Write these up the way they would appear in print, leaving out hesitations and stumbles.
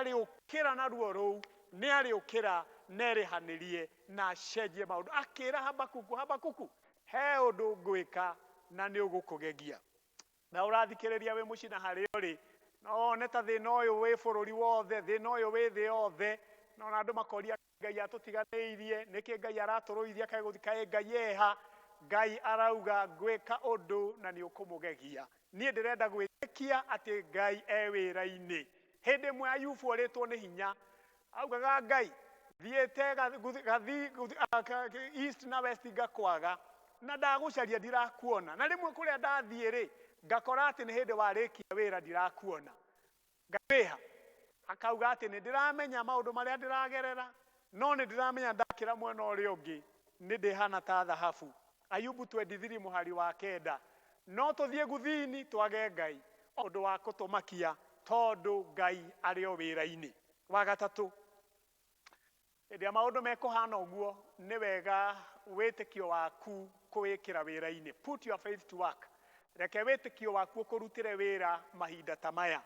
Arĩũkĩra na ruo rũu, nĩ arĩũkĩra na erĩhanĩrie na acenjie maũndũ. Akĩra Habakuku, Habakuku, he ũndũ ngwĩka na nĩ ũgũkũgegia. Na ũrathikĩrĩria wĩ mũciĩ na harĩa ũrĩ, no wone ta thĩna ũyũ wĩ bũrũri wothe, thĩna ũyũ wĩ thĩ yothe, na ona andũ makoria Ngai atũtiganĩirie, nĩkĩ Ngai aratũrũithia, kaĩ gũthi- kaĩ Ngai eha. Ngai arauga ngwĩka ũndũ na nĩ ũkũmũgegia. Niĩ ndĩrenda gwĩtĩkia atĩ Ngai e wĩra-inĩ. Hĩndĩ ĩmwe Ayubu orĩtwo nĩ hinya, augaga Ngai, thiĩte east na west ngakwaga, na ndagũcaria ndirakuona. Na rĩmwe kũrĩa ndathiĩ rĩ, ngakora atĩ nĩ hĩndĩ warĩkia wĩra ndirakuona. Ngai wĩha? Akauga atĩ nĩ ndĩramenya maũndũ marĩa ndĩragerera, no nĩ ndĩramenya ndakĩra mwena ũrĩa ũngĩ nĩ ndĩhana ta thahabu. Ayubu 23 mũhari wa 9. No tũthiĩ guthini twage Ngai. Ũndũ wa kũtũmakia tondũ Ngai arĩ o wĩra-inĩ. Wa gatatũ, hĩndĩ ĩrĩa maũndũ mekũhana ũguo, nĩ wega wĩtĩkio waku kũwĩkĩra wĩra-inĩ. Put your faith to work. Reke wĩtĩkio waku ũkũrutĩre wĩra mahinda ta maya.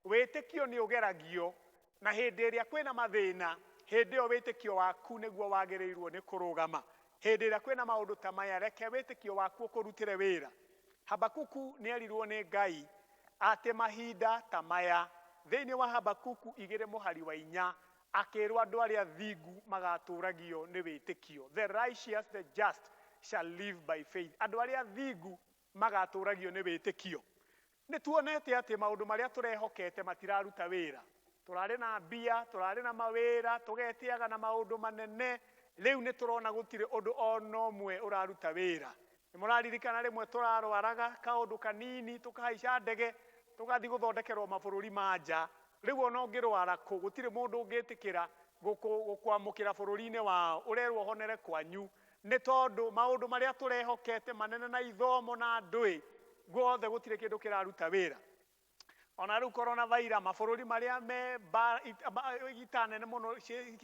Wĩtĩkio nĩ ũgeragio, na hĩndĩ ĩrĩa kwĩna mathĩna, hĩndĩ ĩyo wĩtĩkio waku nĩguo wagĩrĩirwo nĩ kũrũgama. Hĩndĩ ĩrĩa kwĩna maũndũ ta maya, reke wĩtĩkio waku ũkũrutĩre wĩra. Habakuku nĩ erirwo nĩ Ngai atĩ mahinda ta maya, thĩinĩ wa Habakuku 2 mũhari wa 4, akĩrwo andũ arĩa athingu magatũragio nĩ wĩtĩkio. The righteous, the just shall live by faith. Andũ arĩa athingu magatũragio nĩ wĩtĩkio. Nĩ tuonete atĩ maũndũ marĩa tũrehokete matiraruta wĩra. Tũrarĩ na mbia, tũrarĩ na mawĩra, tũgetĩaga na maũndũ manene, rĩu nĩ tũrona gũtirĩ ũndũ ona ũmwe ũraruta wĩra. Nĩ mũraririkana rĩmwe tũrarwaraga kaũndũ kanini, tũkahaica ndege, tũgathiĩ gũthondekerwo mabũrũri ma nja. Rĩu ona ũngĩrwara kũ, gũtirĩ mũndũ ũngĩtĩkĩra gũkwamũkĩra bũrũri-inĩ wao, ũrerwo ũhonere kwanyu. Nĩ tondũ maũndũ marĩa tũrehokete manene na ithomo na ndũĩ, guothe gũtirĩ kĩndũ kĩraruta wĩra. Ona rĩu corona virus, mabũrũri marĩa me mbara, ita nene mũno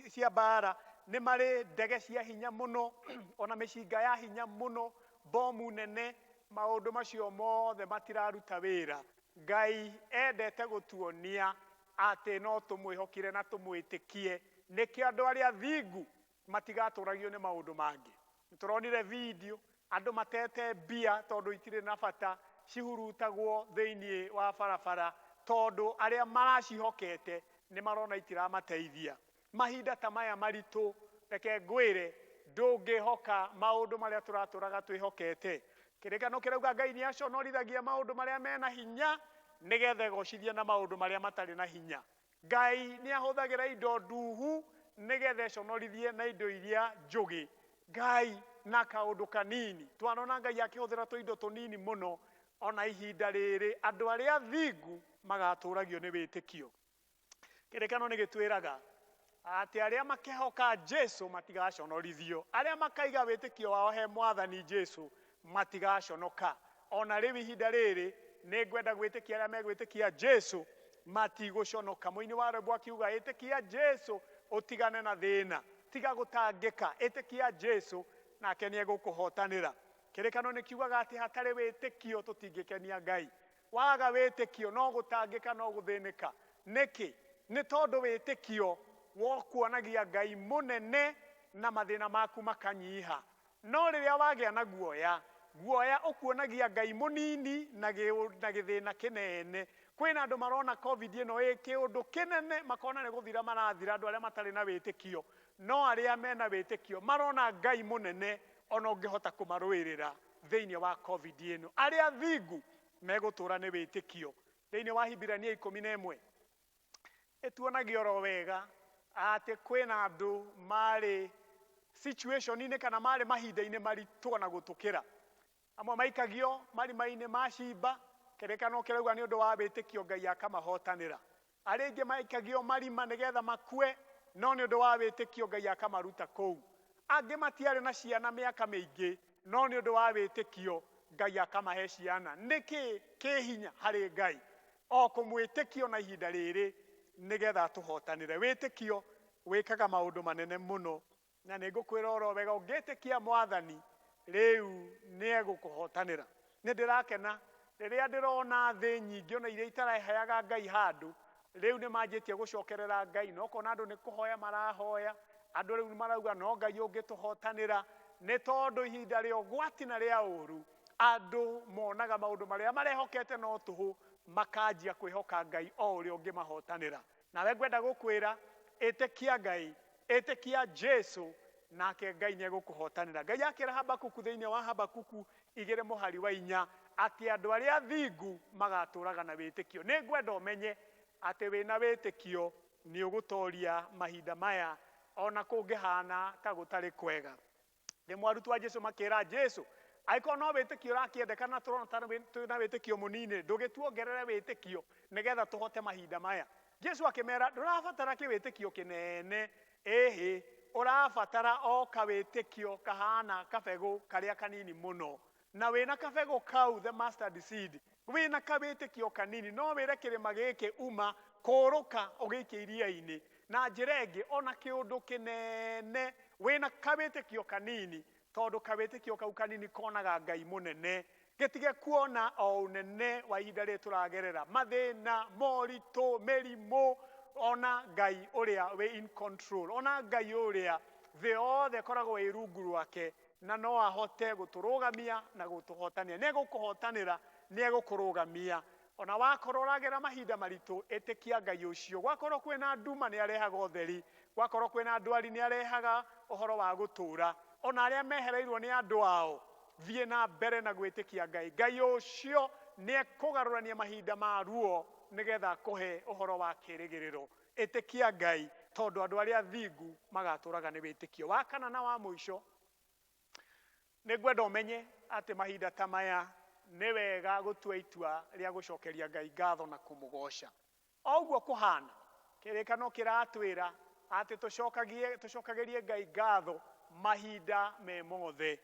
cia mbara, nĩ marĩ ndege cia hinya mũno, ona mĩcinga ya hinya mũno, bomu nene, maũndũ macio mothe matiraruta wĩra. Ngai endete gũtuonia atĩ no tũmwĩhokire na tũmwĩtĩkie. Nĩkĩo andũ arĩa athingu matigatũragio nĩ maũndũ mangĩ. Nĩtũronire video andũ matete mbia tondũ itirĩ na bata, cihurutagwo thĩinĩ wa barabara tondũ arĩa maracihokete nĩ marona itiramateithia. Mahinda ta maya maritũ, reke ngwĩre, ndũngĩhoka maũndũ marĩa tũratũraga twĩhokete. Kĩrĩkano kĩrauga Ngai nĩ aconorithagia maũndũ marĩa mena hinya nĩgetha egocithie na maũndũ marĩa matarĩ na hinya. Ngai nĩ ahũthagĩra indo nduhu nĩgetha econorithie na indo iria njũgĩ. Ngai na kaũndũ kanini. Twanona Ngai akĩhũthĩra tũindo tũnini mũno, ona ihinda rĩrĩ andũ arĩa athingu magatũragio nĩ wĩtĩkio. Kĩrĩkano nĩ gĩtwĩraga atĩ arĩa makehoka Jesu matigaconorithio, arĩa makaiga wĩtĩkio wao he Mwathani Jesu matigaconoka. Ona rĩu ihinda rĩrĩ nĩ ngwenda gwĩtĩkia arĩa megwĩtĩkia Jesu matigũconoka. Mũini wa rwĩmbo akiuga, ĩtĩkia Jesu ũtigane na thĩna, tiga gũtangĩka, ĩtĩkia Jesu nake nĩ egũkũhotanĩra. Kĩrĩkano nĩ kiugaga atĩ hatarĩ wĩtĩkio tũtingĩkenia Ngai. Waga wĩtĩkio no gũtangĩka no gũthĩnĩka. Nĩkĩ? Nĩ tondũ wĩtĩkio wokuonagia Ngai mũnene na mathĩna maku makanyiha. No rĩrĩa wagĩa na guoya, guoya ũkuonagia Ngai mũnini na gĩthĩna kĩnene. Kwĩna andũ marona COVID ĩno ĩ kĩũndũ kĩnene, makona nĩ gũthira marathira andũ arĩa matarĩ na wĩtĩkio. No arĩa mena wĩtĩkio marona Ngai mũnene ona ũngĩhota kũmarũĩrĩra thĩinĩ wa COVID ĩno. Arĩa athingu megũtũũra nĩ wĩtĩkio. Thĩinĩ wa Hibirania 11, ĩtuonagia oro wega atĩ kwĩna andũ marĩ situation-inĩ kana marĩ mahinda-inĩ maritũ ona gũtũkĩra. Amwe maikagio marima-inĩ ma cimba, kĩrĩkano kĩrauga nĩ ũndũ wa wĩtĩkio Ngai akamahotanĩra. Arĩa aingĩ maikagio marima nĩgetha makue, no nĩ ũndũ wa wĩtĩkio Ngai akamaruta kũu. Angĩ matiarĩ na ciana mĩaka mĩingĩ, no nĩ ũndũ wa wĩtĩkio Ngai akamahe ciana. Nĩkĩ kĩ hinya harĩ Ngai? O kũmwĩtĩkio na ihinda rĩrĩ nĩgetha atũhotanĩre. Wĩtĩkio wĩkaga maũndũ manene mũno, na nĩ ngũkwĩra oro wega, ũngĩtĩkia Mwathani rĩu nĩ egũkũhotanĩra. Nĩ ndĩrakena rĩrĩa ndĩrona thĩ nyingĩ ona iria itaraheaga Ngai handũ, Rĩu nĩ manjĩtie gũcokerera Ngai, na ũkona andũ nĩ kũhoya marahoya, andũ rĩu marauga no Ngai ũngĩtũhotanĩra, nĩ tondũ ihinda rĩa ũgwati na rĩa ũru andũ monaga maũndũ marĩa marehokete no tũhũ, makanjia kwĩhoka Ngai o ũrĩa ũngĩmahotanĩra. Nawe ngwenda gũkwĩra, ĩtĩkia Ngai, ĩtĩkia Jesu, nake Ngai nĩ egũkũhotanĩra. Ngai akĩra Habakuku thĩinĩ wa Habakuku 2:4 atĩ andũ arĩa athingu magatũraga na wĩtĩkio. Nĩ ngwenda ũmenye atĩ wĩna wĩtĩkio nĩ ũgũtoria mahinda maya ona kũngĩhana ta gũtarĩ kwega. Rĩmwe arutwo a Jesu makĩra Jesu, angĩkorwo no wĩtĩkio ũrakĩendekana, tũrona ta twĩna wĩtĩkio mũnini, ndũgĩtuongerere wĩtĩkio nĩgetha tũhote mahinda maya. Jesu akĩmera, ndũrabatara kĩwĩtĩkio kĩnene, ĩhĩ, ũrabatara o kawĩtĩkio kahana kabegũ karĩa kanini mũno. Na wĩna kabegũ kau, the mustard seed, wĩna kawĩtĩkio kanini, no wĩre kĩrĩma gĩkĩ uma kũrũka ũgĩikie iria-inĩ. Na njĩra ĩngĩ, ona kĩũndũ kĩnene, wĩna kawĩtĩkio kanini, tondũ kawĩtĩkio kau kanini konaga Ngai mũnene. Gĩtige kuona o ũnene wa ihinda rĩrĩ tũragerera, mathĩna, moritũ, mĩrimũ, ona Ngai ũrĩa wĩ in control, ona Ngai ũrĩa thĩ yothe ĩkoragwo ĩ rungu rwake, na no ahote gũtũrũgamia na gũtũhotania. Nĩ egũkũhotanĩra, nĩ egũkũrũgamia. Ona wakorwo ũragera mahinda maritũ, ĩtĩkia Ngai ũcio. Gwakorwo kwĩna nduma nĩ arehaga ũtheri, gwakorwo kwĩna ndwari nĩ arehaga ũhoro wa gũtũra. Ona arĩa mehereirwo nĩ andũ ao, thiĩ na mbere na gwĩtĩkia Ngai. Ngai ũcio nĩ ekũgarũrania mahinda ma ruo nĩgetha akũhe ũhoro wa kĩĩrĩgĩrĩro. Ĩtĩkia Ngai, tondũ andũ arĩa athingu magatũraga nĩ wĩtĩkio. Wa kana na wa mũico, nĩ ngwenda ũmenye atĩ mahinda ta maya nĩ wega gũtua itua rĩa gũcokeria Ngai ngatho na kũmũgoca. O ũguo kũhana, kĩrĩkano kĩratwĩra atĩ tũcokagĩrie Ngai ngatho mahinda me mothe.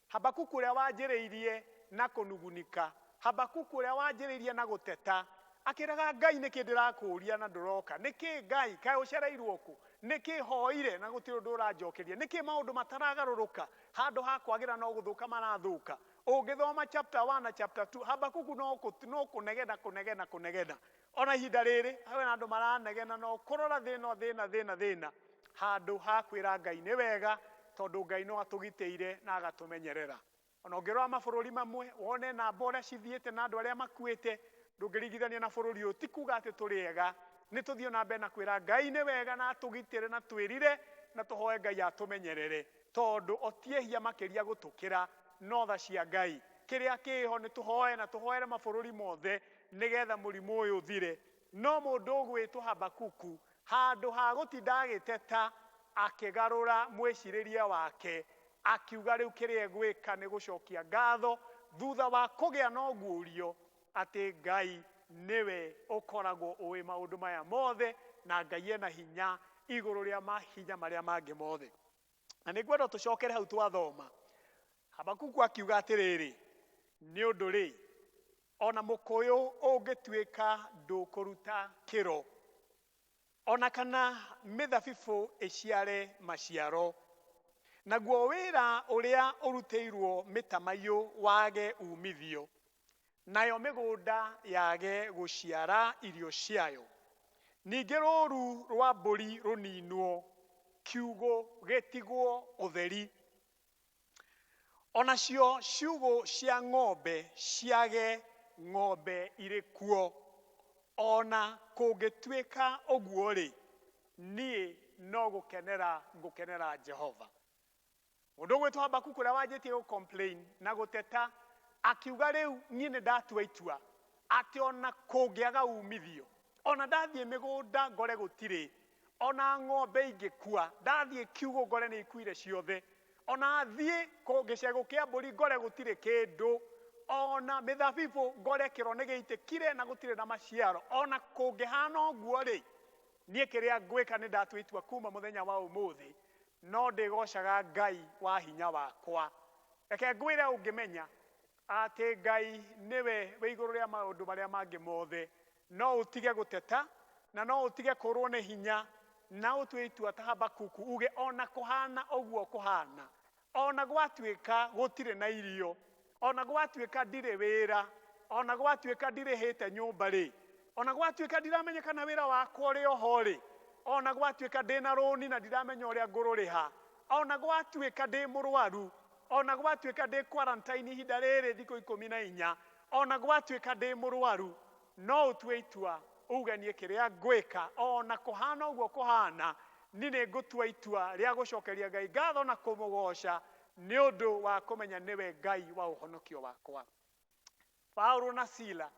Habakuku ũrĩa wanjĩrĩirie na kũnugunika, Habakuku ũrĩa wanjĩrĩirie na gũteta, akĩraga Ngai nĩkĩ ndĩrakũũria na ndũroka, nĩkĩ Ngai kaĩ ũcereirwo kũ, nĩkĩ hoire na gũtirĩ ũndũ ũranjokeria, nĩkĩ maũndũ mataragarũrũka, handũ ha kwagĩra no gũthũka marathũka. Ũngĩthoma chapter 1 na chapter 2, Habakuku no kũnegena kũnegena kũnegena. Ona ihinda rĩrĩ hena andũ maranegena no kũrora thĩna thĩna thĩna thĩna, handũ ha kwĩra Ngai nĩ wega, tondũ Ngai no atũgitĩire na agatũmenyerera. Ona ũngĩrora mabũrũri mamwe wone namba ũrĩa cithiĩte na andũ arĩa makuĩte, ndũngĩringithania na bũrũri ũyũ. Ti kuga atĩ tũrĩ ega, nĩ tũthiĩ na mbere na kwĩra Ngai nĩ wega na atũgitĩre na twĩrire na tũhoe Ngai atũmenyerere, tondũ o ti ehia makĩria gũtũkĩra, no tha cia Ngai. Kĩrĩa kĩho nĩ tũhoe na tũhoere mabũrũri mothe nĩgetha mũrimũ ũyũ ũthire. No mũndũ ũgwĩtwo Habakuku, handũ ha gũtinda agĩteta, akĩgarũra mwĩcirĩrie wake, akiuga rĩu kĩrĩa egwĩka nĩ gũcokia ngatho thutha wa kũgĩa na ũguũrio atĩ Ngai nĩwe ũkoragwo ũĩ maũndũ maya mothe, na Ngai ena hinya igũrũ rĩa mahinya marĩa mangĩ mothe. Na nĩ ngwenda tũcokere hau twathoma. Habakuku akiuga atĩrĩrĩ, nĩ ũndũ rĩ, ona mũkũyũ ũngĩtuĩka ndũkũruta kĩro, ona kana mĩthabibũ ĩciare maciaro, naguo wĩra ũrĩa ũrutĩirwo mĩtamaiyũ wage umithio, nayo mĩgũnda yage gũciara irio ciayo, ningĩ rũũru rwa mbũri rũninwo, kiugũ gĩtigwo ũtheri, onacio ciugũ cia ng'ombe ciage ng'ombe irĩ kuo. Ona kũngĩtuĩka ũguo rĩ, niĩ no gũkenera ngũkenera Jehova. Mũndũ ũgwĩtwo Habakuku ũrĩa wanjĩtie gũ complain na gũteta, akiuga rĩu niĩ nĩ ndatua itua atĩ ona kũngĩaga umithio, ona ndathiĩ mĩgũnda ngore gũtirĩ, ona ng'ombe ingĩkua, ndathiĩ kiugũ ngore nĩ ikuire ciothe, ona thiĩ gĩcegũ kĩa mbũri ngore gũtirĩ kĩndũ, ona mĩthabibũ ngore kĩro nĩ gĩitĩkire na gũtirĩ na maciaro, ona kũngĩhana ũguo rĩ, niĩ kĩrĩa ngwĩka nĩ ndatua itua kuma mũthenya wa ũmũthĩ, no ndĩgocaga Ngai wa hinya wakwa. Reke ngwĩre ũngĩmenya atĩ Ngai nĩwe wĩ igũrũ rĩa maũndũ marĩa mangĩ mothe, no ũtige gũteta na no ũtige kũrwo nĩ hinya, na ũtue itua ta Habakuku uge ona kũhana ũguo kũhana, ona gwatuĩka gũtirĩ na irio, ona gwatuĩka ndirĩ wĩra, ona gwatuĩka ndirĩhĩte nyũmba rĩ, Ona gwatuĩka ndiramenya kana wĩra wakwa ũrĩ oho rĩ, ona gwatuĩka ndĩna rũni na ndiramenya ũrĩa ngũrũrĩha, ona gwatuĩka ndĩ mũrwaru, ona gwatuĩka ndĩ quarantine ihinda rĩrĩ thikũ 14, ona gwatuĩka ndĩ mũrwaru, no ũtue itua uge niĩ kĩrĩa ngwĩka, ona kũhana ũguo kũhana, niĩ nĩ ngũtua itua rĩa gũcokeria Ngai ngatho na kũmũgoca nĩ ũndũ wa kũmenya nĩwe Ngai wa ũhonokio wakwa. Paulo na Sila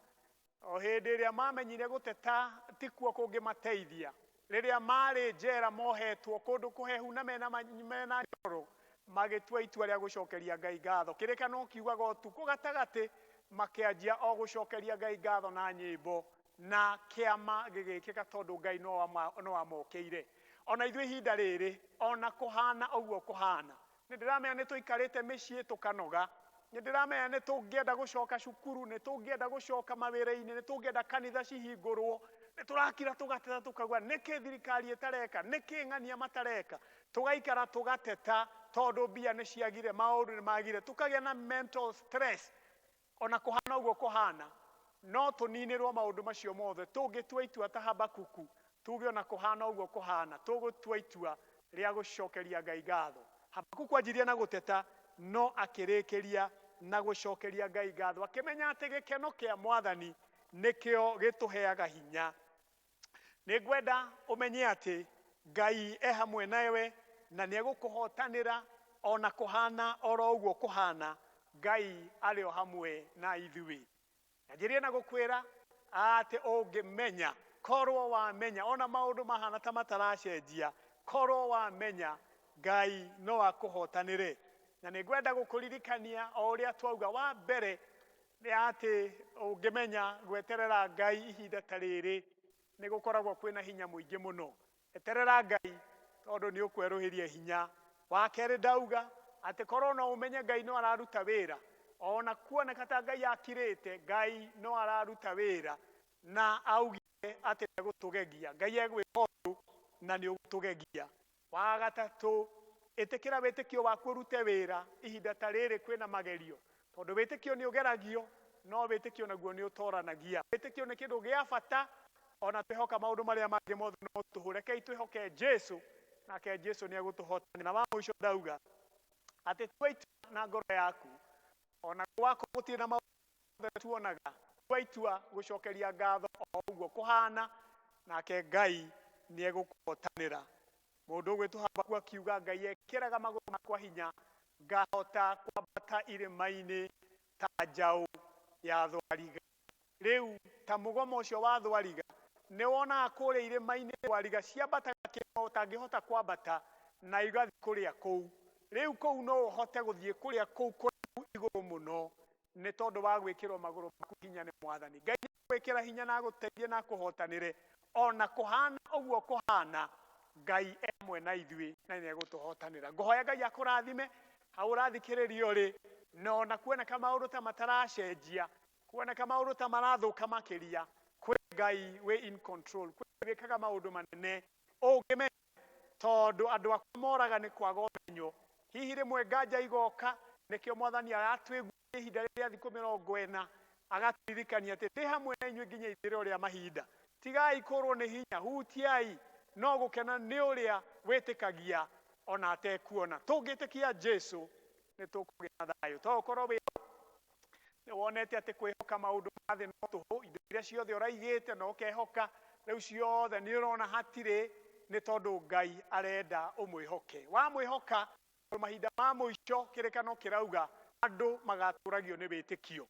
o hĩndĩ ĩrĩa mamenyire gũteta tikuo kũngĩmateithia, rĩrĩa marĩ njera mohetwo kũndũ kũhehu na mena mena njoro, magĩtua itua rĩa gũcokeria Ngai ngatho. Kĩrĩkanĩro kiugaga ũtukũ gatagatĩ makĩanjia o gũcokeria Ngai ngatho na nyĩmbo, na kĩama gĩgĩkĩka tondũ Ngai no amokĩire. Ona ithuĩ ihinda rĩrĩ, ona kũhana ũguo kũhana, nĩ ndĩramenya nĩ tũikarĩte mĩciĩ tũkanoga, nĩ ndĩramenya nĩ tũngĩenda gũcoka cukuru, nĩ tũngĩenda gũcoka mawĩra-inĩ, nĩ tũngĩenda kanitha cihingũrwo, nĩ tũrakira tũgateta tũkauga nĩkĩ thirikari ĩtareka, nĩkĩ ng'ania matareka, tũgaikara tũgateta tondũ mbia nĩ ciagire, maũndũ nĩ magire, tũkagĩa na mental stress. Ona kũhana ũguo kũhana, no tũninĩrwo maũndũ macio mothe tũngĩtua itua ta Habakuku, tuge ona kũhana ũguo kũhana, tũgũtua itua rĩa gũcokeria Ngai ngatho. Habakuku anjirie na gũteta, no akĩrĩkĩria na gũcokeria Ngai ngatho, akĩmenya atĩ gĩkeno kĩa Mwathani nĩkĩo gĩtũheaga hinya. Nĩ ngwenda ũmenye atĩ Ngai e hamwe nawe na nĩ egũkũhotanĩra ona kũhana oro ũguo kũhana, Ngai arĩ o hamwe na ithuĩ. Nyanjĩrĩrie na gũkwĩra atĩ ũngĩmenya, korwo wamenya, ona maũndũ mahana ta mataracenjia, korwo wamenya Ngai no akũhotanĩre. Na nĩ ngwenda gũkũririkania o ũrĩa twauga wa mbere nĩ atĩ ũngĩmenya gweterera Ngai ihinda ta rĩrĩ nĩ gũkoragwo kwĩna hinya mũingĩ mũno. Eterera Ngai tondũ nĩ ũkwerũhĩria hinya. Wa kerĩ ndauga atĩ korwo no ũmenye Ngai no araruta wĩra, ona kuoneka ta Ngai akirĩte, Ngai no araruta wĩra na augire atĩ nĩegũtũgegia. Ngai egwĩka ũndũ na nĩ ũgũtũgegia. Wa gatatũ, ĩtĩkĩra wĩtĩkio waku ũrute wĩra ihinda ta rĩrĩ kwĩna magerio, tondũ wĩtĩkio nĩ ũgeragio, no wĩtĩkio naguo nĩ ũtoranagia. Wĩtĩkio nĩ kĩndũ gĩa bata, ona twĩhoka maũndũ marĩa mangĩ mothe no tũhũ. Rekei twĩhoke Jesu, nake Jesu nĩ egũtũhotana. Na wa mũico ndauga atĩ tua itua na ngoro yaku, ona gwakorwo gũtirĩ na maũndũ tuonaga, tua itua gũcokeria ngatho o ũguo kũhana, nake Ngai nĩ egũkũhotanĩra. Mũndũ ũgwĩtwo Habakuku akiuga Ngai ekĩraga magũrũ makwa hinya, ngahota kwambata irĩma-inĩ ta njaũ ya thwariga. Rĩu ta mũgomo ũcio wa thwariga, nĩ wonaga kũrĩa irĩma-inĩ thwariga ciambataga kĩrĩma ũtangĩhota kwambata na igathiĩ kũrĩa kũu. Rĩu kũu no ũhote gũthiĩ kũrĩa kũu kũraihu igũrũ mũno nĩ tondũ wa gwĩkĩrwo magũrũ maku hinya nĩ Mwathani. Ngai nĩegwĩkĩra hinya na agũteithie na akũhotanĩre, ona kũhana ũguo kũhana, Ngai e hamwe na ithuĩ na nĩ egũtũhotanĩra. Ngũhoya Ngai akũrathime hau ũrathikĩrĩria ũrĩ, na ona kuoneka maũndũ ta mataracenjia, kuoneka maũndũ ta marathũka makĩria, kwĩ Ngai wĩ in control, kwĩ Ngai wĩkaga maũndũ manene ũngĩmenya, tondũ andũ akwa moraga nĩ kwaga ũmenyo. Hihi rĩmwe nganja igoka, nĩkĩo Mwathani aratwĩguithia ihinda rĩa thikũ 40, agatũririkania atĩ ndĩ hamwe na inyuĩ nginya ithirĩro rĩa mahinda. Tigai kũrwo nĩ hinya, hutiai, no gũkena nĩ ũrĩa wĩtĩkagia ona atekuona. Tũngĩtĩkia Jesu nĩ tũkũgĩa na thayũ. To ũkorwo wĩ nĩ wonete atĩ kwĩhoka maũndũ ma thĩ no tũhũ, indo iria ciothe ũraigĩte na ũkehoka rĩu ciothe nĩ ũrona hatirĩ, nĩ tondũ Ngai arenda ũmwĩhoke. Wamwĩhoka, mahinda ma mũico kĩrĩkano kĩrauga andũ magatũragio nĩ wĩtĩkio.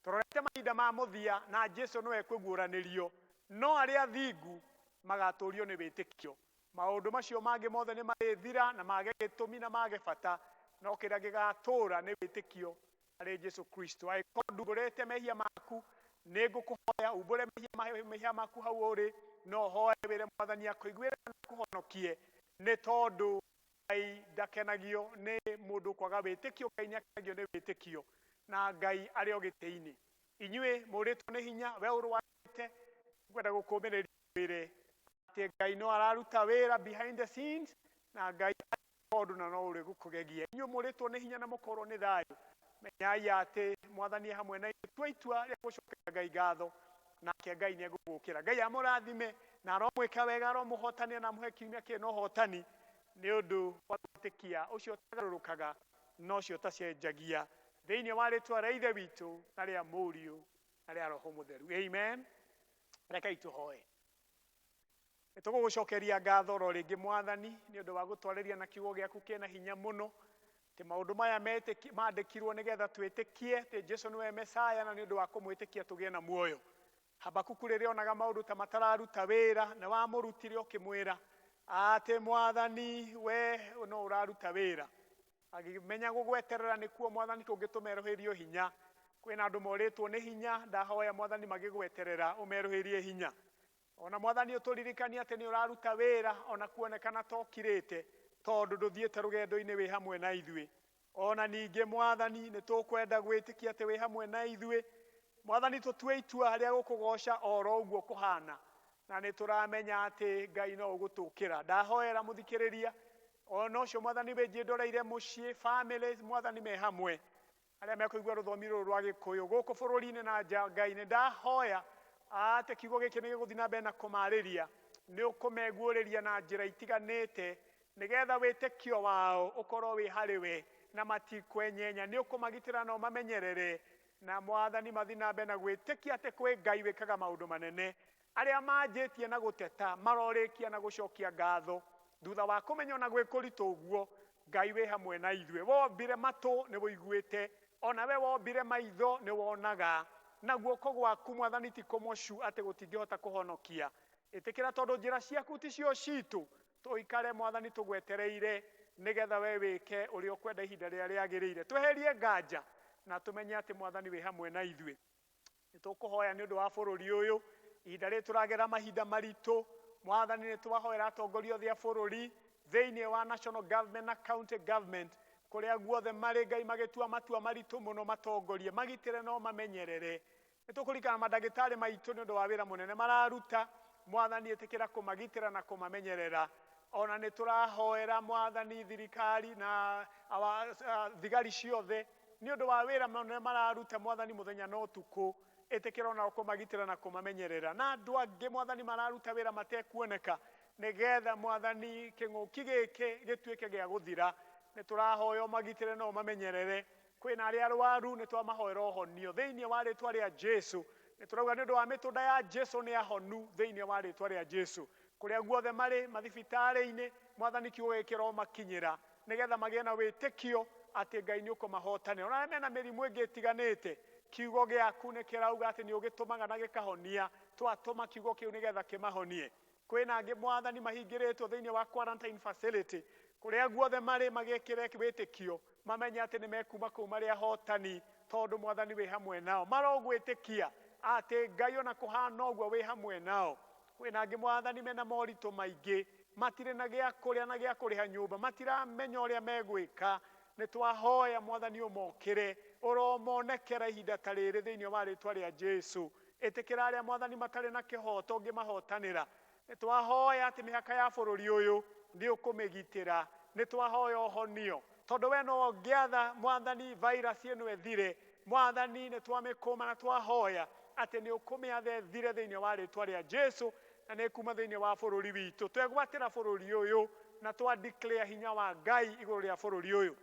Tũrorete mahinda ma mũthia na Jesu nĩwe ekũguũranĩrio, no arĩa athingu magatũrio nĩ wĩtĩkio. Maũndũ macio mangĩ mothe nĩ marĩthira na mage gĩtũmi na mage bata, no kĩrĩa gĩgatũra nĩ wĩtĩkio harĩ Jesu Kristo. Angĩkorwo ndumbũrĩte mehia maku, nĩ ngũkũhoya umbũre mehia maku hau ũrĩ, no ũhoe wĩre Mwathani akũiguĩre na akũhonokie, nĩ tondũ Ngai ndakenagio nĩ mũndũ kwaga wĩtĩkio, Ngai nĩ akenagio nĩ wĩtĩkio, na Ngai arĩ o gĩtĩ-inĩ. Inyuĩ mũrĩtwo nĩ hinya, we ũrwarĩte, ngwenda gũkũmĩrĩria wĩre atĩ Ngai no araruta wĩra behind the scenes, na Ngai ũndũ na no ũrĩ gũkũgegia. Inyuĩ mũrĩtwo nĩ hinya na mũkorwo nĩ thayũ, menyai atĩ Mwathani e hamwe na inyuĩ. Tua itua rĩa gũcokeria Ngai ngatho, Nake Ngai nĩ egũgũkĩra. Ngai amũrathime na aromwĩka wega, aromũhotania na amũhe kiumia kĩna ũhotani nĩ ũndũ wa gwĩtĩkia ũcio ũtagarũrũkaga na ũcio ũtacenjagia, thĩinĩ wa rĩtwa rĩa Ithe witũ na rĩa Mũriũ na rĩa Roho Mũtheru. Amen. Rekei tũhoe. Nĩ tũgũgũcokeria ngatho oro rĩngĩ Mwathani nĩ ũndũ wa gũtwarĩria na kiugo gĩaku kĩna hinya mũno, atĩ maũndũ maya mandĩkirwo nĩgetha twĩtĩkie atĩ Jesu nĩwe Mesaya, na nĩ ũndũ wa kũmwĩtĩkia tũgĩe na muoyo. Habakuku rĩrĩa onaga maũndũ ta matararuta wĩra, nĩ wamũrutire ũkĩmwĩra atĩ Mwathani we no ũraruta wĩra. Agĩmenya gũgweterera nĩkuo Mwathani kũngĩtũma erũhĩrio hinya. Kwĩna andũ morĩtwo nĩ hinya, ndahoya Mwathani magĩgweterera ũmerũhĩrie hinya. Ona Mwathani ũtũririkanie atĩ nĩ ũraruta wĩra ona kuonekana ta ũkirĩte, tondũ ndũthiĩte rũgendo-inĩ wĩ hamwe na ithuĩ. Ona ningĩ Mwathani nĩ tũkwenda gwĩtĩkia atĩ wĩ hamwe na ithuĩ. Mwathani tũtue itua rĩa gũkũgoca oro ũguo kũhana, na nĩ tũramenya atĩ Ngai no ũgũtũkĩra. Ndahoera mũthikĩrĩria ona ũcio Mwathani wĩnjĩndoreire mũciĩ, families, Mwathani me hamwe arĩa mekũigua rũthomi rũrũ rwa Gĩkũyũ gũkũ bũrũri-inĩ na nja. Ngai nĩ ndahoya atĩ kiugo gĩkĩ nĩ gĩgũthiĩ na mbere na kũmarĩria, nĩ ũkũmeguũrĩria na njĩra itiganĩte nĩgetha wĩtĩkio wao ũkorwo wĩ harĩ we na matikwenyenya. Nĩ ũkũmagitĩra na ũmamenyerere, na Mwathani mathiĩ na mbere na gwĩtĩkia atĩ kwĩ Ngai wĩkaga maũndũ manene. Arĩa manjĩtie na gũteta marorĩkia na gũcokia ngatho thutha wa kũmenya ona gwĩ kũritũ ũguo Ngai wĩ hamwe na ithuĩ. Wombire matũ nĩ wũiguĩte, ona we wombire maitho nĩ wonaga, na guoko gwaku Mwathani ti kũmocu atĩ gũtingĩhota kũhonokia. Ĩtĩkĩra tondũ njĩra ciaku ticio citũ, tũikare Mwathani tũgwetereire nĩgetha we wĩke ũrĩa ũkwenda ihinda rĩrĩa rĩagĩrĩire. Tweherie nganja na tũmenye atĩ Mwathani wĩ hamwe na ithuĩ. Nĩ tũkũhoya nĩ ũndũ wa bũrũri ũyũ, ihinda rĩrĩ tũragera mahinda maritũ. Mwathani nĩ twahoera atongoria othe a bũrũri thĩinĩ wa national government na county government, kũrĩa guothe marĩ Ngai magĩtua matua maritũ mũno, matongorie, magitĩre no mamenyerere. Nĩ tũkũririkana mandagĩtarĩ maitũ nĩ ũndũ wa wĩra mũnene mararuta. Mwathani ĩtĩkĩra kũmagitĩra na kũmamenyerera. Ona nĩ tũrahoera Mwathani thirikari na thigari ciothe nĩ ũndũ wa wĩra mũnene mararuta Mwathani mũthenya na ũtukũ. Ĩtĩkĩra onao kũmagitĩra na kũmamenyerera. Na andũ angĩ Mwathani mararuta wĩra matekuoneka nĩgetha Mwathani kĩng'ũki gĩkĩ gĩtuĩke gĩa gũthira. Nĩ tũrahoya ũmagitĩre na ũmamenyerere. Kwĩna arĩa arwaru nĩ twamahoera ũhonio thĩinĩ wa rĩtwa rĩa Jesu. Nĩ tũrauga nĩ ũndũ wa mĩtũnda ya Jesu nĩ ahonu thĩinĩ wa rĩtwa rĩa Jesu. Kũrĩa guothe marĩ mathibitarĩ-inĩ Mwathani kiugo gĩkĩ kĩromakinyĩra nĩgetha magĩe na wĩtĩkio atĩ Ngai nĩ ũkũmahotanĩra. Ona arĩa mena mĩrimũ ĩngĩ ĩtiganĩte, kiugo gĩaku nĩ kĩrauga atĩ nĩ ũgĩtũmaga na gĩkahonia. Twatũma kiugo kĩu nĩgetha kĩmahonie. Kwĩna angĩ Mwathani mahingĩrĩtwo thĩinĩ wa quarantine facility, kũrĩa guothe marĩ magĩkĩre wĩtĩkio, mamenye atĩ nĩ mekuma kũu marĩ ahotani, tondũ Mwathani wĩ hamwe nao. Marogwĩtĩkia atĩ Ngai ona kũhana ũguo wĩ hamwe nao. Kwĩna angĩ Mwathani mena moritũ maingĩ, matirĩ na gĩa kũrĩa na gĩa kũrĩha nyũmba, matiramenya ũrĩa megwĩka. Nĩ twahoya Mwathani ũmokĩre, ũromonekera ihinda ta rĩrĩ thĩinĩ wa rĩtwa rĩa Jesu. Ĩtĩkĩra arĩa Mwathani matarĩ na kĩhoto ũngĩmahotanĩra. Nĩ twahoya atĩ mĩhaka ya bũrũri ũyũ nĩ ũkũmĩgitĩra. Nĩ twahoya ũhonio, tondũ we no ũngĩatha Mwathani virus ĩno ĩthire. Mwathani nĩ twamĩkũma na twahoya atĩ nĩ ũkũmĩatha ĩthire thĩinĩ wa rĩtwa rĩa Jesu, na nĩ kuma thĩinĩ wa bũrũri witũ. Twegwatĩra bũrũri ũyũ na twa declare hinya wa Ngai igũrũ rĩa bũrũri ũyũ.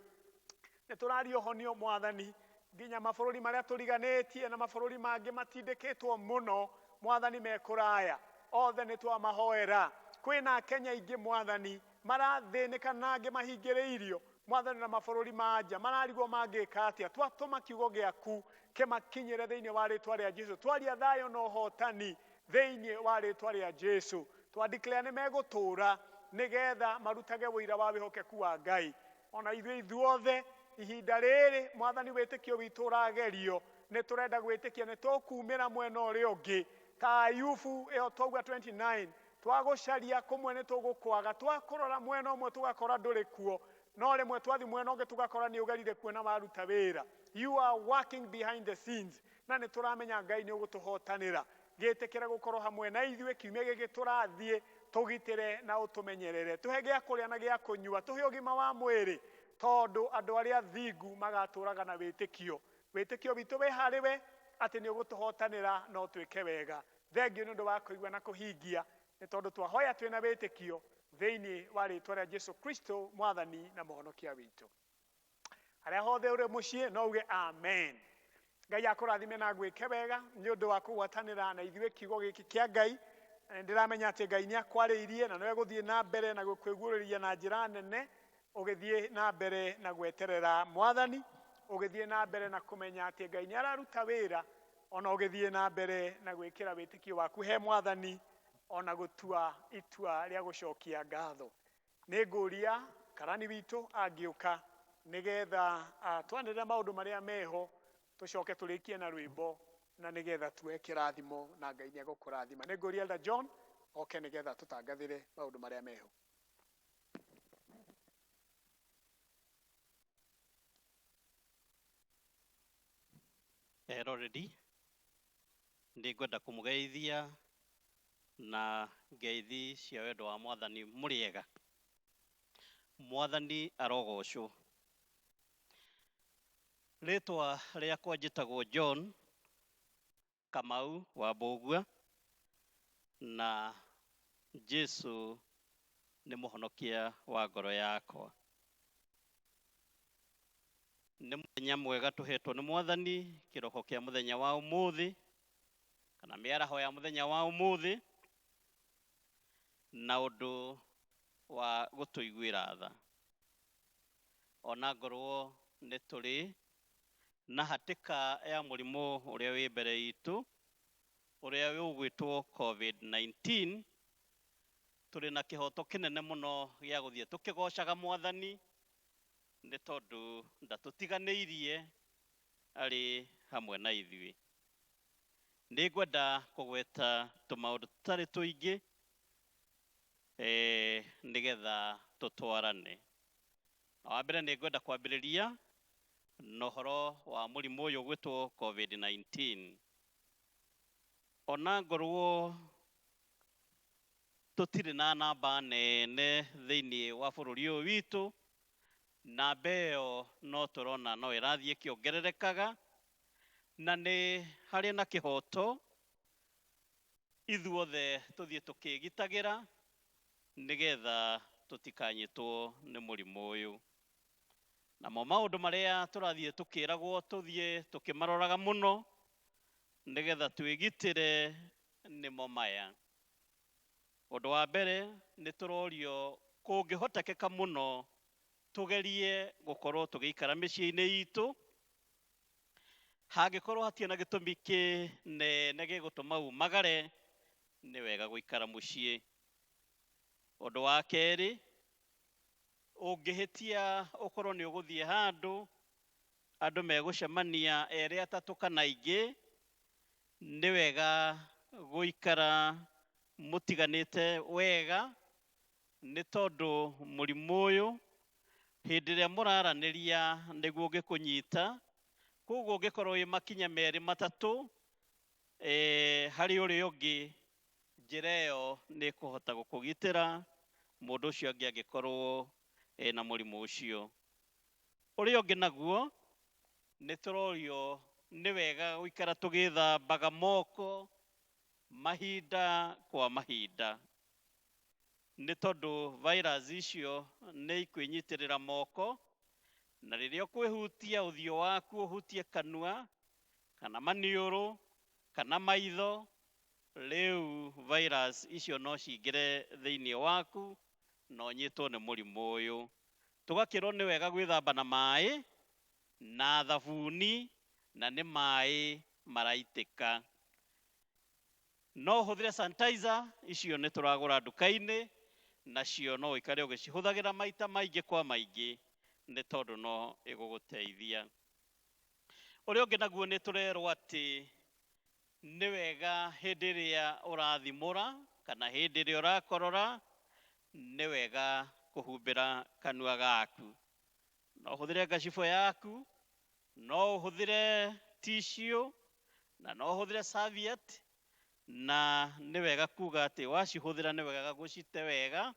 Nĩ tũraria ũhonio Mwathani nginya mabũrũri marĩa tũriganĩtie na mabũrũri mangĩ matindĩkĩtwo mũno Mwathani me kũraya, othe nĩ twamahoera. Kwĩna Kenya aingĩ Mwathani marathĩnĩka na angĩ mahingĩrĩirio Mwathani na mabũrũri ma nja, mararigwo mangĩka atĩa. Twatũma kiugo gĩaku kĩmakinyĩre thĩinĩ wa rĩtwa rĩa Jesu. Twaria thayũ na ũhotani thĩinĩ wa rĩtwa rĩa Jesu. Twa declare nĩ megũtũũra nĩgetha marutage ũira wa wĩhokeku wa Ngai. Ona ithuĩ ithuothe ihinda rĩrĩ Mwathani wĩtĩkio witũ ũragerio, nĩ tũrenda gwĩtĩkia nĩ tũkumĩra mwena ũrĩa ũngĩ. Ta Ayubu ĩyo twauga 29, twagũcaria kũmwe nĩ tũgũkwaga, twakũrora mwena ũmwe tũgakora ndũrĩ kuo, no rĩmwe twathi mwena ũngĩ tũgakora nĩ ũgerire kuo na waruta wĩra. You are working behind the scenes, na nĩ tũramenya Ngai nĩ ũgũtũhotanĩra. Gĩtĩkĩre gũkorwo hamwe na ithuĩ kiumia gĩkĩ tũrathiĩ, tũgitĩre na ũtũmenyerere, tũhe gĩa kũrĩa na gĩa kũnyua, tũhe ũgima wa mwĩrĩ, tondũ andũ arĩa athingu magatũraga na wĩtĩkio. Wĩtĩkio witũ wĩ harĩ we atĩ nĩ ũgũtũhotanĩra no twĩke wega. Thengio nĩ ũndũ wa kũigua na kũhingia, nĩ tondũ twahoya twĩna wĩtĩkio thĩinĩ wa rĩtwa rĩa Jesu Kristo mwathani na mũhonokia witũ. Harĩa hothe ũrĩ mũciĩ no uge amen. Ngai akũrathime na agwĩke wega nĩ ũndũ wa kũgwatanĩra na ithuĩ kiugo gĩkĩ kĩa Ngai. Na nĩndĩramenya atĩ Ngai nĩ akwarĩirie na nĩwe gũthiĩ na mbere na gũkwĩguũrĩria na njĩra nene, ũgĩthiĩ na mbere na gweterera mwathani, ũgĩthiĩ na mbere na kũmenya atĩ Ngai nĩ araruta wĩra, ona ũgĩthiĩ na mbere na gwĩkĩra wĩtĩkio waku he mwathani, ona gũtua itua rĩa gũcokia ngatho. Nĩ ngũria karani witũ angĩũka nĩgetha twanĩrĩre maũndũ marĩa meho, tũcoke tũrĩkie na rwĩmbo na nĩgetha tuoe kĩrathimo na Ngai nĩ egũkũrathima. Nĩ ngũria Elder John oke nĩgetha tũtangathĩre maũndũ marĩa meho. Eroreri, nĩ ngwenda kũmũgeithia na ngeithi cia wendo wa mwathani mũrĩega. Mwathani arogocwo. Rĩtwa rĩakwa njĩtagwo John Kamau wa Mbũgua, na Jesu nĩ mũhonokia wa ngoro yakwa. Nĩ mũthenya mwega tũhetwo nĩ mwathani, kĩroko kĩa mũthenya wa ũmũthĩ, kana mĩaraho ya mũthenya wa ũmũthĩ, na ũndũ wa gũtũiguĩra tha. Ona ngorwo nĩ tũrĩ na hatĩka ya mũrimũ ũrĩa wĩ mbere itũ, ũrĩa ũgwĩtwo COVID-19, tũrĩ na kĩhoto kĩnene mũno gĩa gũthiĩ tũkĩgocaga mwathani, nĩ tondũ ndatũtiganĩirie, arĩ hamwe na ithuĩ. Nĩ ngwenda kũgweta tũmaũndũ tũtarĩ tũingĩ, nĩgetha tũtwarane. Na wa mbere nĩ ngwenda kwambĩrĩria na ũhoro wa mũrimũ ũyũ ũgwĩtwo COVID-19. Ona ngorwo tũtirĩ na namba nene thĩinĩ wa bũrũri ũyũ witũ, namba ĩyo no tũrona no ĩrathiĩ ĩkĩongererekaga, na nĩ harĩ na kĩhoto ithuothe tũthiĩ tũkĩgitagĩra nĩgetha tũtikanyitwo nĩ mũrimũ ũyũ. Namo maũndũ marĩa tũrathiĩ tũkĩragwo tũthiĩ tũkĩmaroraga mũno nĩgetha twĩgitĩre nĩmo maya. Ũndũ wa mbere nĩ tũrorio kũngĩhotekeka mũno tũgerie gũkorwo tũgĩikara mĩciĩ-inĩ itũ. Hangĩkorwo hatirĩ na gĩtũmi kĩnene gĩgũtũma umagare, nĩ wega gũikara mũciĩ. Ũndũ wa kerĩ, ũngĩhĩtia ũkorwo nĩ ũgũthiĩ handũ andũ megũcemania erĩ atatũ kana aingĩ, nĩ wega gũikara mũtiganĩte wega, nĩ tondũ mũrimũ ũyũ hĩndĩ ĩrĩa mũraranĩria nĩguo ũngĩkũnyita. Koguo ũngĩkorwo wĩ makinya merĩ matatũ, harĩ ũrĩa ũngĩ, njĩra ĩyo nĩ ĩkũhota gũkũgitĩra mũndũ ũcio ũngĩ angĩkorwo ena mũrimũ ũcio. Ũrĩa ũngĩ naguo nĩ tũrorio nĩ wega gũikara tũgĩthambaga moko mahinda kwa mahinda, nĩ tondũ virus icio nĩ ikwĩnyitĩrĩra moko, na rĩrĩa ũkwĩhutia ũthiũ waku ũhutie kanua kana maniũrũ kana maitho, rĩu virus icio no cingĩre thĩinĩ waku na ũnyitwo nĩ mũrimũ ũyũ. Tũgakĩrwo nĩ wega gwĩthamba na maĩ na thabuni, na nĩ maĩ maraitĩka. No ũhũthĩre sanitizer icio nĩ tũragũra nduka-inĩ, nacio no ũikare ũgĩcihũthagĩra maita maingĩ kwa maingĩ, nĩ tondũ no ĩgũgũteithia. Ũrĩa ũngĩ naguo nĩ tũrerwo atĩ nĩ wega hĩndĩ ĩrĩa ũrathimũra kana hĩndĩ ĩrĩa ũrakorora, nĩ wega kũhumbĩra kanua gaku. No ũhũthĩre ngacibũ yaku, no ũhũthĩre tissue, na no ũhũthĩre serviette, na nĩ wega kuga atĩ wacihũthĩra nĩ wega gũcite wega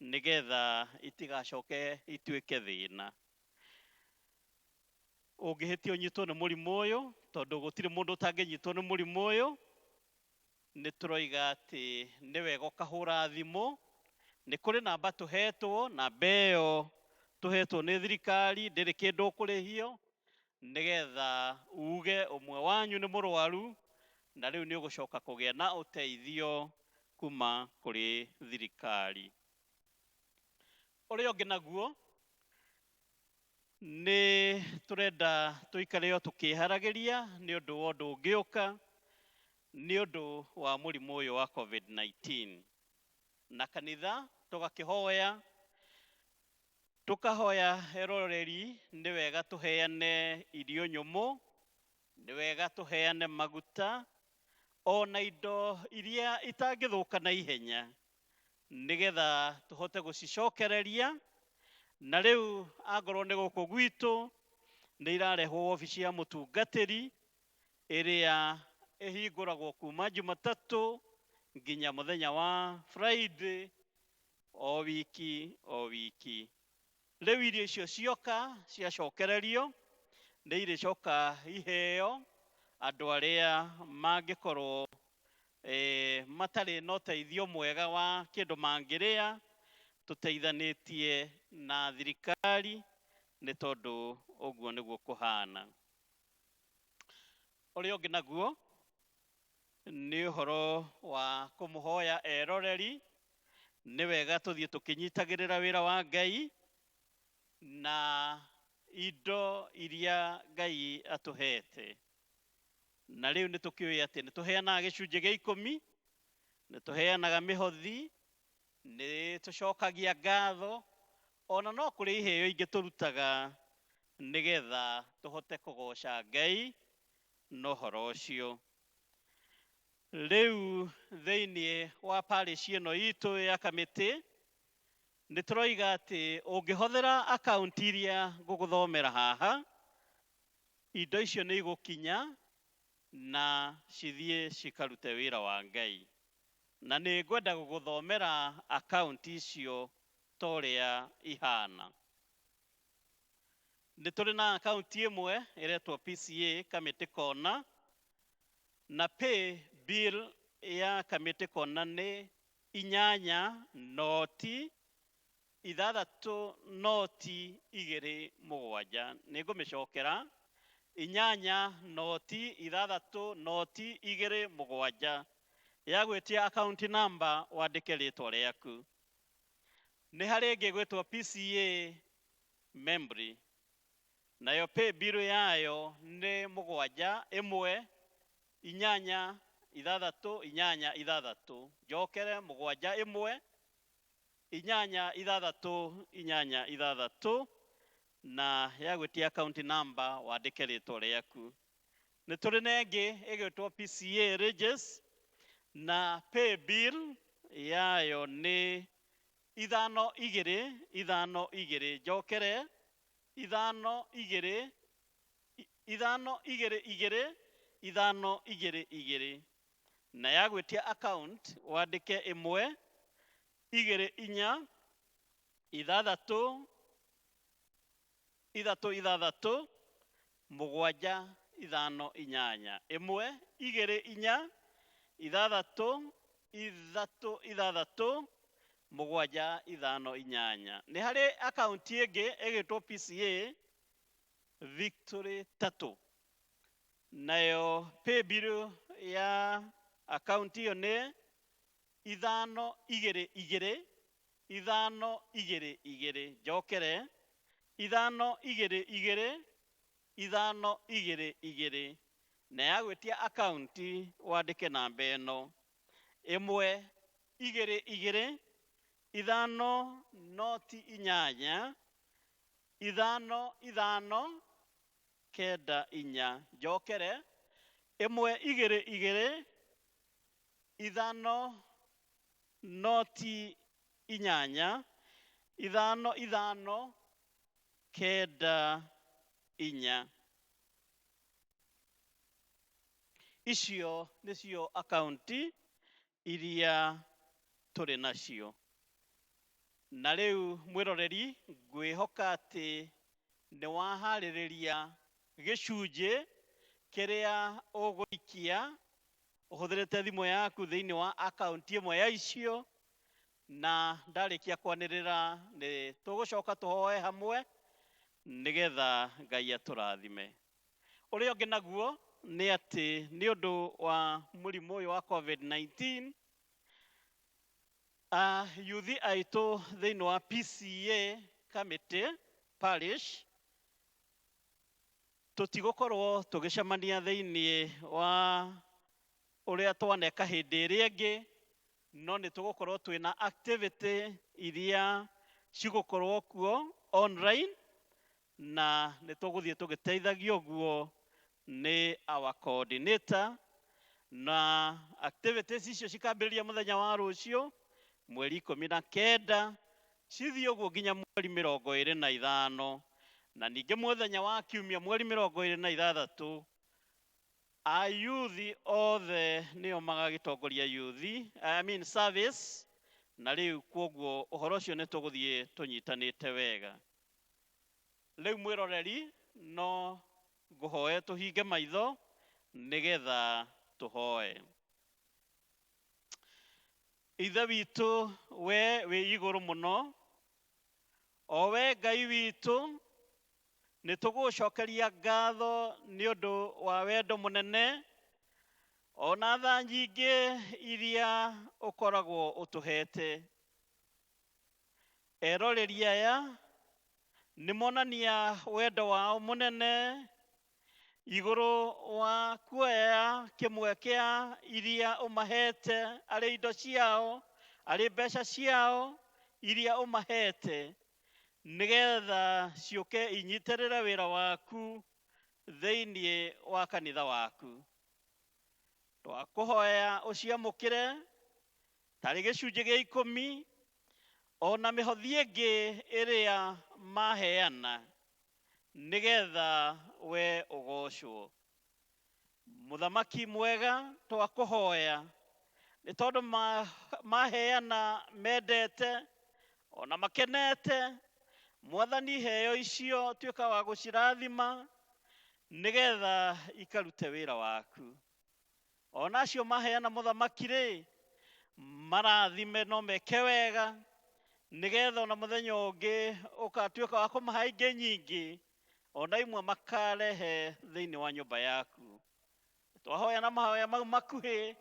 nĩgetha itigacoke ituĩke thĩna. Ũngĩhĩtia ũnyitwo nĩ mũrimũ ũyũ, tondũ gũtirĩ mũndũ ũtangĩnyitwo nĩ mũrimũ ũyũ, Nĩ tũroiga atĩ nĩ wega ũkahũra thimũ. Nĩ kũrĩ namba tũhetwo, namba ĩyo tũhetwo nĩ thirikari, ndĩrĩ kĩndũ ũkũrĩhio, nĩgetha uge ũmwe wanyu nĩ mũrwaru, na rĩu nĩ ũgũcoka kũgĩa na ũteithio kuma kũrĩ thirikari. Ũrĩa ũngĩ naguo nĩ tũrenda tũikare o tũkĩharagĩria nĩ ũndũ wa ũndũ ũngĩũka nĩ ũndũ wa mũrimũ ũyũ wa COVID-19. Na kanitha tũgakĩhoya, tũkahoya eroreri nĩ wega tũheane irio nyũmũ, nĩ wega tũheane maguta, ona indo iria itangĩthũka na ihenya, nĩgetha tũhote gũcicokereria. Na rĩu angorwo nĩ gũkũ gwitũ, nĩ irarehwo wabici ya mũtungatĩri ĩrĩa ĩhingũragwo kuma Jumatatũ nginya mũthenya wa Friday o wiki o wiki. Rĩu irio icio cioka ciacokererio nĩ irĩcoka iheo andũ arĩa mangĩkorwo matarĩ na ũteithio mwega wa kĩndũ mangĩrĩa, tũteithanĩtie na thirikari, nĩ tondũ ũguo nĩguo kũhana. Ũrĩa ũngĩ naguo nĩ ũhoro wa kũmũhoya eroreri, nĩ wega tũthiĩ tũkĩnyitagĩrĩra wĩra wa Ngai na indo iria Ngai atũhete. Na rĩu nĩ tũkĩũĩ atĩ nĩ tũheanaga gĩcunjĩ gĩa ikũmi, nĩ tũheanaga mĩhothi, nĩ tũcokagia ngatho, ona no kũrĩ iheo ingĩ tũrutaga nĩgetha tũhote kũgoca Ngai na ũhoro ũcio. Rĩu thĩinĩ wa parish ĩno itũ ya Kamĩtĩ, nĩ tũroiga atĩ ũngĩhũthĩra akaunti iria ngũgũthomera haha, indo icio nĩ igũkinya na cithiĩ cikarute wĩra wa Ngai. Na nĩ ngwenda gũgũthomera akaunti icio ta ũrĩa ihana. Nĩ tũrĩ na akaunti ĩmwe ĩretwo PCA Kamĩtĩ Kona, na pay bill ya Kamĩtĩ Kona nĩ inyanya noti ithathatũ noti igĩrĩ mũgwanja. Nĩ ngũmĩcokera, inyanya noti ithathatũ noti igĩrĩ mũgwanja. Ya gwĩtia account number wandĩke rĩtwa rĩaku. Nĩ harĩ ĩngĩ ĩgwĩtwo PCA Membry, nayo pay bill yayo nĩ mũgwanja ĩmwe inyanya ithathatũ inyanya ithathatũ. Njokere, mũgwanja ĩmwe inyanya ithathatũ inyanya ithathatũ, na ya gwĩtia account number wandĩke rĩtwa rĩaku. Nĩ tũrĩ na ĩngĩ ĩgwĩtwo PCA Rages, na pay bill yayo nĩ ithano igĩrĩ ithano igĩrĩ. Njokere, ithano igĩrĩ ithano igĩrĩ igĩrĩ ithano igĩrĩ igĩrĩ, na ya gwĩtia account wandĩke ĩmwe igĩrĩ inya ithathatũ ithatũ ithathatũ mũgwanja ithano inyanya. Ĩmwe igĩrĩ inya ithathatũ ithatũ ithathatũ mũgwanja ithano inyanya. Nĩ harĩ akaunti ĩngĩ ĩgĩtwo PCA Victory Tatu, nayo paybill ya akaunti ĩyo nĩ ithano igĩrĩ igĩrĩ ithano igĩrĩ igĩrĩ. Njokere, ithano igĩrĩ igĩrĩ ithano igĩrĩ igĩrĩ, na ya gwĩtia akaunti wandĩke namba ĩno, ĩmwe igĩrĩ igĩrĩ ithano noti inyanya ithano ithano kenda inya. Njokere, ĩmwe igĩrĩ igĩrĩ ithano noti inyanya ithano ithano kenda inya. Icio nĩcio akaunti iria tũrĩ nacio. Na rĩu mwĩroreri, ngwĩhoka atĩ nĩ waharĩrĩria gĩcunjĩ kĩrĩa ũgũikia Ũhũthĩrĩte thimũ yaku thĩinĩ wa akaunti ĩmwe ya icio, na ndarĩkia kwanĩrĩra nĩ tũgũcoka tũhoe hamwe nĩgetha Ngai atũrathime. Ũrĩa ũngĩ naguo nĩ atĩ nĩ ũndũ wa mũrimũ ũyũ wa COVID-19, yuthi aitũ thĩinĩ wa PCA Committee Parish tũtigũkorwo tũgĩcemania thĩinĩ wa ũrĩa twaneka hĩndĩ ĩrĩa ĩngĩ, no nĩ tũgũkorwo twĩna activity iria cigũkorwo kuo online, na nĩ tũgũthiĩ tũgĩteithagio ũguo nĩ our coordinator, na activities icio cikambĩrĩria mũthenya wa rũciũ mweri 19 cithiĩ ũguo nginya mweri 25, na ningĩ mũthenya wa kiumia mweri 26 ayuthi othe nĩo magagĩtongoria yuthi, I mean service, na rĩu kwoguo ũhoro ũcio nĩ tũgũthiĩ tũnyitanĩte wega. Rĩu mwĩroreri no ngũhoe tũhinge maitho nĩgetha tũhoe. Ithe witũ we wĩ igũrũ mũno, o we Ngai witũ, nĩ tũgũcokeria ngatho nĩ ũndũ wa wendo mũnene ona tha nyingĩ iria ũkoragwo ũtũhete. Eroreri aya nĩ monania wendo wao mũnene igũrũ wa kuoya kĩmwe kĩa iria ũmahete arĩ indo ciao, arĩ mbeca ciao iria ũmahete, nĩgetha ciũke inyitĩrĩre wĩra waku thĩinĩ wa kanitha waku. Twakũhoya ũciamũkĩre tarĩ gĩcunjĩ gĩa 10 ona mĩhothi ĩngĩ ĩrĩa maheana, nĩgetha we ũgocwo. Mũthamaki mwega, twakũhoya nĩ tondũ maheana mendete ona makenete, Mwathani heo icio tuĩka wa gũcirathima nĩgetha ikarute wĩra waku. Ona acio maheana mũthamaki rĩ, marathime no meke wega nĩgetha ona mũthenya ũngĩ ũgatuĩka wa kũmahe ingĩ nyingĩ, ona imwe makarehe thĩinĩ wa nyũmba yaku. Twahoya na mahoya mau makuhĩ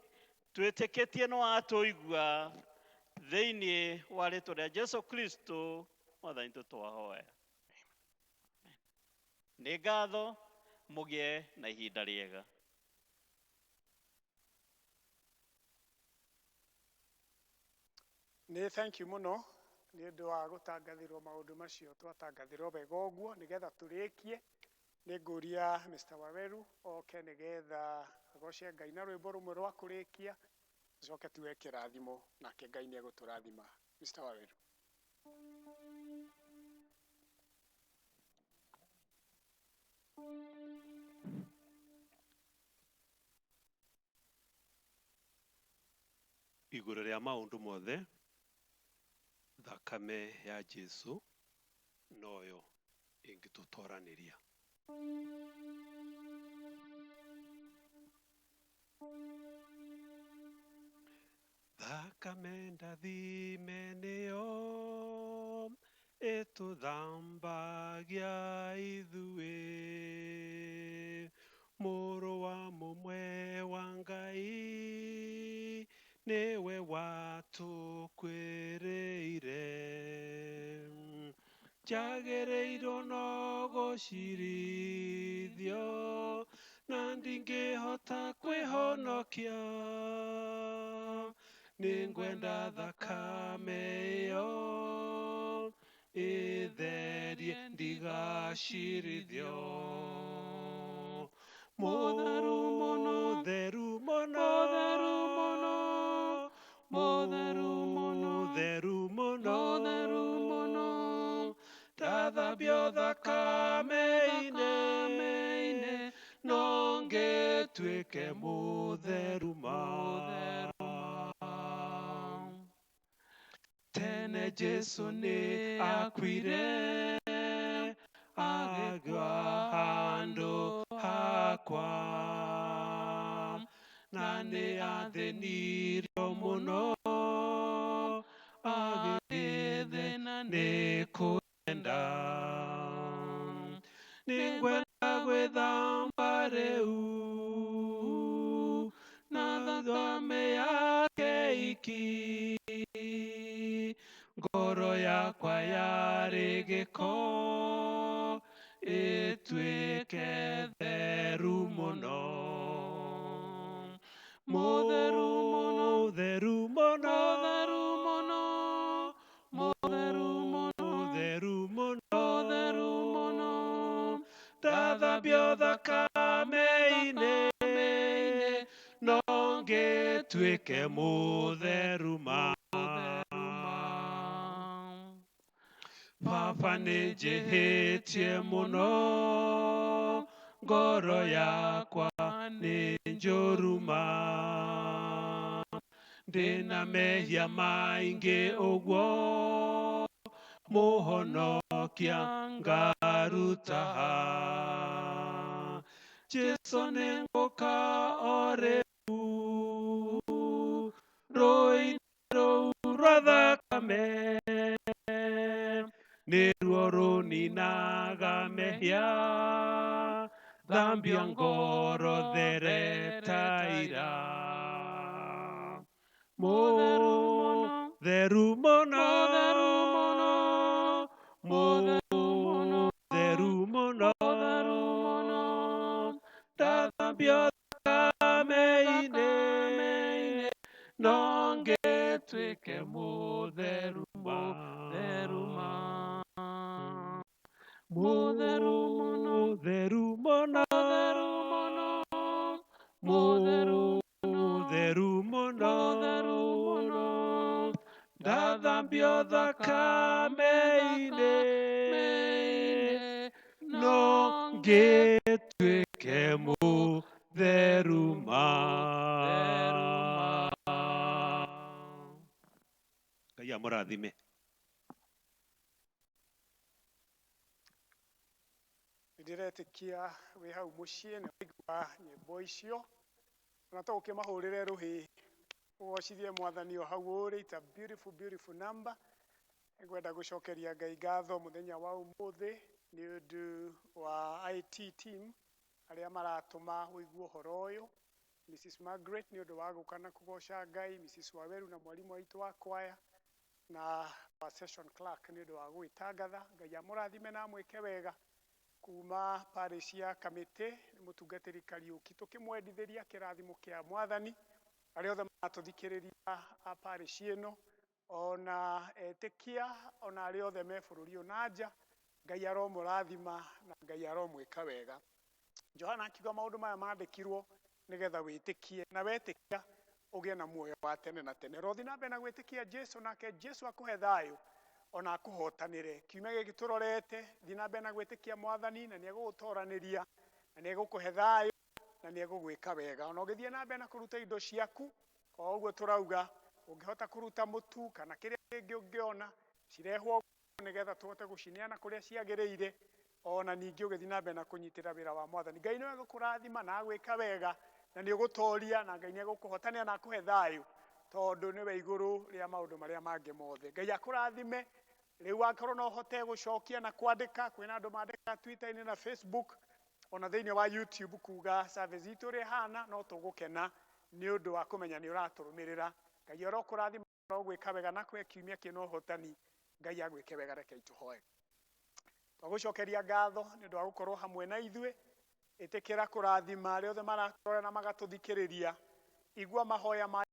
twĩtĩkĩtie nĩ watũigua thĩinĩ wa rĩtwa rĩa Jesu Kristo Mwathani tũtwahoya. Nĩ ngatho, mũgĩe na ihinda rĩega. Nĩ thank you mũno nĩ ũndũ wa gũtangathĩrwo maũndũ macio twatangathĩrwo wega ũguo nĩgetha tũrĩkie. Nĩ ngũria Mr. Waweru oke nĩgetha agoce Ngai na rwĩmbo rũmwe rwa kũrĩkia, tũcoke tuwe kĩrathimo nake Ngai nĩ egũtũrathima. Mr. Waweru. Igũrũ rĩa maũndũ mothe, thakame ya Jesu noyo ĩngĩtũtoranĩria. Thakame ndathime nĩyo ĩtũthambagia ithuĩ, mũrũ wa mũmwe wa Ngai nĩwe watũkwĩrĩire. Njagĩrĩirwo no gũcirithio na ndingĩhota kwĩhonokia, nĩngwenda thakame ĩyo ĩtherie ndigacirithio. Mũtheru mũno, mũtheru mũno, mũtheru mũno, mũtheru mũno, mũtheru mũno, ndathambio thakame-inĩ no ngĩtuĩke mũtheru ma. Tene Jesu nĩ akuire agĩgwa handũ hakwa, na Nĩ athĩnirio mũno, agĩthĩna nĩ kwenda. Nĩngwenda gwĩthamba rĩu na thakame yake iki. Ngoro yakwa yarĩ gĩko ĩtuĩke theru mũno. Mũtheru mũno, theru mũno, theru mũno, mũtheru mũno, theru mũno, theru mũno. Ndathambio thakame-inĩ, no ngĩtuĩke mũtheru ma. Baba, nĩ njĩhĩtie mũno, ngoro yakwa nĩ njũru ma. Ndĩna mehia maingĩ ũguo, mũhonokia ngaruta ha? Jesu, nĩ ngũka o rĩu rũĩ-inĩ rũu rwa thakame, nĩruo rũninaga mehia. Thambia ngoro there ta ira. Mũtheru mũno, mũtheru mũno, ndathambio thakame-inĩ, no ngĩtuĩke mũtheru ma. Mũtheru mũno, theru mũno, mũtheru mũno, ndathambio thakame-inĩ, no ngĩtuĩke mũtheru ma. Ngai amũrathime. Nĩndĩretĩkia wĩ hau mũciĩ nĩ waigua nyĩmbo icio, ona to ũkĩmahũrĩre rũhĩ ũgocithie Mwathani o hau ũrĩ. It's a beautiful, beautiful number. Nĩngwenda gũcokeria Ngai ngatho mũthenya wa ũmũthĩ nĩ ũndũ wa IT team arĩa maratũma ũigue ũhoro ũyũ, Mrs Margaret nĩ ũndũ wa gũka na kũgoca Ngai, Mrs Waweru na mwarimũ witũ wa kwaya, na wa session clerk nĩ ũndũ wa gwĩtangatha. Ngai amũrathime na amwĩke wega. Kuma parish ya Kamĩtĩ nĩ mũtungatĩri Kariũki, tũkĩmwendithĩria kĩrathimo kĩa Mwathani. Arĩa othe maratũthikĩrĩria a parish ĩno, ona etĩkia, ona arĩa othe me bũrũri ũyũ na nja, Ngai aromũrathima na Ngai aromwĩka wega. Johana akiuga maũndũ maya mandĩkirwo nĩgetha wĩtĩkie, na wetĩkia ũgĩe na muoyo wa tene na tene. Rothi na mbere na gwĩtĩkia Jesu, nake Jesu akũhe thayũ ona akũhotanĩre. Kiumia gĩkĩ tũrorete, thiĩ na mbere na gwĩtĩkia Mwathani, na nĩ egũgũtoranĩria, na nĩ egũkũhe thayũ, na nĩ egũgwĩka wega. Ona ũgĩthiĩ na mbere na kũruta indo ciaku o ũguo tũrauga, ũngĩhota kũruta mũtu kana kĩrĩa kĩngĩ ũngĩona, cirehwo nĩgetha tũhote gũcineana kũrĩa ciagĩrĩire. Ona ningĩ ũgĩthiĩ na mbere na kũnyitĩra wĩra wa Mwathani, Ngai nĩwe egũkũrathima na agwĩka wega, na nĩ ũgũtoria, na Ngai nĩ egũkũhotanĩra na akũhe thayũ, tondũ nĩwe igũrũ rĩa maũndũ marĩa mangĩ mothe. Ngai akũrathime. Rĩu akorwo no ũhote gũcokia na kwandĩka, kwĩna andũ mandĩkaga Twitter-inĩ na Facebook, ona thĩinĩ wa YouTube, kuga service itũ ũrĩa ĩhana, no tũgũkena nĩ ũndũ wa kũmenya nĩ ũratũrũmĩrĩra. Ngai arokũrathima, arogwĩka wega, na kũhe kiumia kĩna ũhotani. Ngai agwĩke wega. Reke tũhoe. Twagũcokeria ngatho nĩ ũndũ wa gũkorwo hamwe na ithuĩ. Ĩtĩkĩra kũrathima arĩa othe maratũrora na magatũthikĩrĩria. Igua mahoya ma